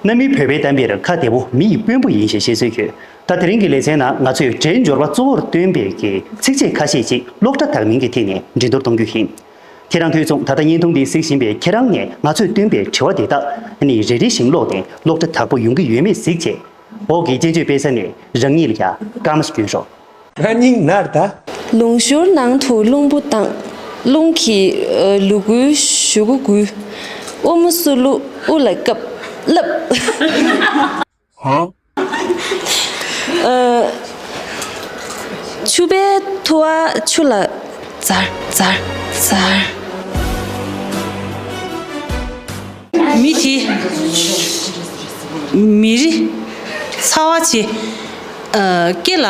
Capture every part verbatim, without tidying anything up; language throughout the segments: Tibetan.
གནའ་མིའི་བོད་པའི་གཏམ་དཔེར་ཁ་བདེ་པོ་མི་ཡི་དཔོན་པོ་ཡིན་ཞེས་བཤད་སྲོལ་ཡོད། ད་དེ་རིང་གི་ལེ་ཚན་ནང་ང་ཚོས་སྒྲའི་འབྱོར་བ་གཙོ་བོར་སྟོན་པའི་གི་ཚིགས་བཅད་ཁ་ཤས་ཅིག་གློག་སྒྲ་དག་མིན་གྱི་ཐད་ནས་འགྲན་བསྡུར་གཏོང་རྒྱུ་ཡིན། ཁྱེད་རང་ཐོས་བྱུང་། ད་ལྟ་བརྙན་ཐུང་འདི་གཟིགས་བཞིན་པའི་ཁྱེད་རང་ནས་ང་ཚོས་བཏོན་པའི་དྲི་བ་འདི་དག་ནི་རེ་རེ་བཞིན་ཀློག་སྟེ་གློག་སྒྲ་དག་པོ་ཡོང་གི་ཡོད་མེད་གཟིགས་བྱས། འོག་གི་སྤྱན་བརྗོད་དཔེ་གསར་ནས་རང་ཉིད་ལ་ཡང་སྐར་མ་བསྐྱོན་རོགས། ང་སྙིང་ནར་ད། ལུང་ཤུར་ནང་དུ་རླུང་བུ་ལྡང་། རླུང་གིས་ཨ་ལུ་གུའི་གཞུ་གུ་འགུལ། དབུ་མོ་སུ་ལུ་དབུ་ལ་བཀབ། བསླབ། ཧང་། ཨ། ཕྱུ་པའི་ཐུ་བ་ཆུ་ལ་འཛར་འཛར་འཛར། མི་དེ་མི་རི་ཚ་བ་ཆེ། ཨ། སྐེ་ལ་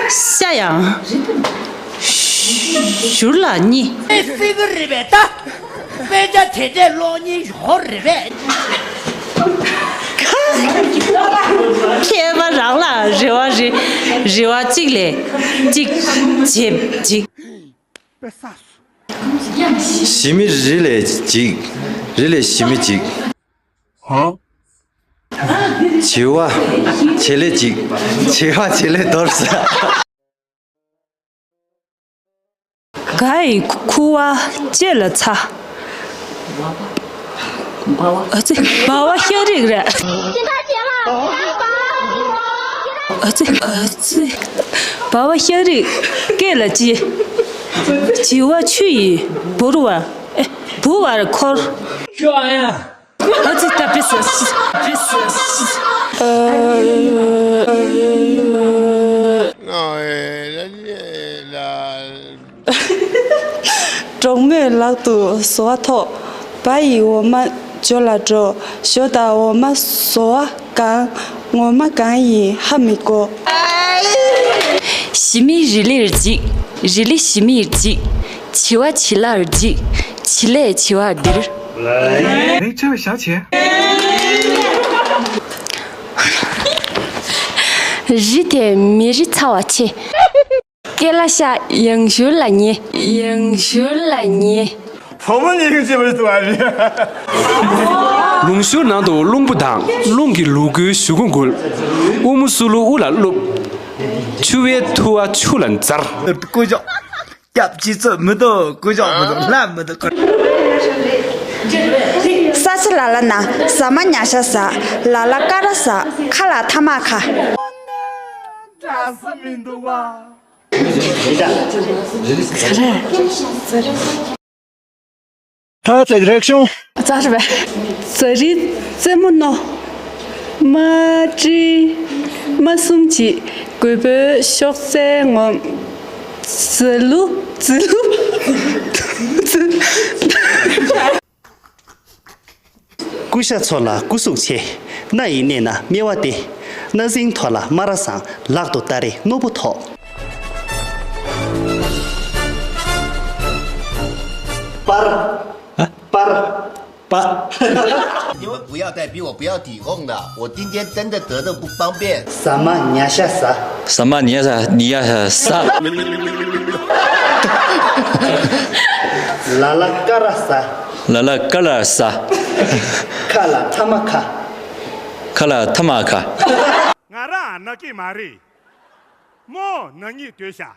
ཤ་ཡང་། བཞུར་ལ་གཉིས། ཨེ་སྲིད་གི་རེད་པས་ད། དཔེ་ཆ་དེ་འདྲས་ཀློག་སྙིང་ཡོད་རེད་པས། མཁས་པ་རང་ལ་རེ་བ་རེ་རེ་བ་གཅིག་ལས་གཅིག་ཇེ་ཇེ། ཞི་མི་རི་ལས་འཇིགས། རི་ལས་ཞི་མི་འཇིགས། ཧང་། བྱི་བ་བྱི་ལས་འཇིགས། བྱི་བ་བྱི་ལས་འདོར་ས། ག་ཡི་ཁུ་བ་ལྕེ་ལ་ཚ། ཨ་ཙི། སྦ་བ་ཤ་རིགས་རེད། ཨ་ཙི། ཨ་ཙི། སྦ་བ་ཤ་རིགས་སྐེ་ལ་ལྕི། བྱི་བ་ཆུ་ཡིས་བོར་བ། ཨེ། བུ་བར་འཁོར། ཨ་ཙི། ད་པེ་སི་པེ་སི། གྲོགས་མོས་ལག་ཏུ་ཟོ་བ་ཐོགས། བ་ཡི་འོ་མ་ཇོ་ལ་འགྲོ། ཞོ་དང་འོ་མ་ཟོ་བ་གང་། ངོ་མ་གང་ཡིན་ཧ་མི་གོ། ཞི་མི་རི་ལིར་འཇིགས། རི་ལི་ཞི་མིར་འཇིགས། བྱི་བ་བྱི་ལར་འཇིགས། བྱི་ལས་བྱི་བ་འདིར། ངས་ཆེ་བའི་ཞག་བྱས། རི་དེ་མི་རི་ཚ་བ་ཆེ། སྐེ་ལ་ཤ་ཡང་ཞུར་ལ་ཉེ། ཡང་ཞུར་ལ་ཉེ། བུ་མོ་ཉིད་ཀྱི་བྱེད་པར་བརྩི་བ་རེད། ལུང་ཤུར་ནང་དུ་རླུང་བུ་དང་། རླུང་གིས་ལུ་གུའི་གཞུ་གུ་འགུལ། དབུ་མོ་སུ་ལུ་དབུ་ལ་བླུགས། ཆུ་བའི་ཐུ་བ་ཆུ་ལ་འཛར། སྐུ་ཞབས། སྐྱབས་སྤྱི་ཚོད་མི་འདུག་སྐུ་ཞབས་མི་འདུག་ལྷ་མི་འདུག་ས་ཆ་ལ་ལ་ན། ཟ་མ་ཉ་ཤ་ཟ། ལ་ལ་ཀ་ར་ཟ། ཁ་ལ་ཐ་མ་ཁ། འདྲ་ས་མི་འདུག་བ། ད་ཚེ་རེག་ཤོང་། ཙ་རེ་བས། ཙ་རི་རྩེ་མོ་རྣོ། མ་ཀྲི། མ་གསུམ་གྱི་རྒོད་པོའི་གཤོག་རྩལ་ངོམ། ཙི་ལུ་ཙི་ལུ་ཙི། སྐུ་ཤ་ཚོ་ལ་སྐུ་གཟུགས་ཆེ། སྣ་ཡི་གནས་ན་སྨེ་བ་སྟེ། སྣ་ཟིང་ཐོ་ལ་སྨ་ར་བཟང་། ལག་ཏུ་སྟ་རེ་རྣོ་པོ་ཐོགས། པར། པར། པ། 你们不要再逼我不要抵抗了，我今天真的得的不方便。 ཟ་མ་ཉ་ཤ་ཟ། ཟ་མ་ཉ་ཤ་ཉ་ཤ་ཟ། ལ་ལ་ཀ་ར་ཟ། ལ་ལ་ཀ་ལ་ཟ། ཁ་ལ་ཐ་མ་ཁ། ཁ་ལ་ཐ་མ་ཁ། ང་རང་ནག་གི་མ་རེད། མོ་ནག་ཉིད་སྡོད་ཤག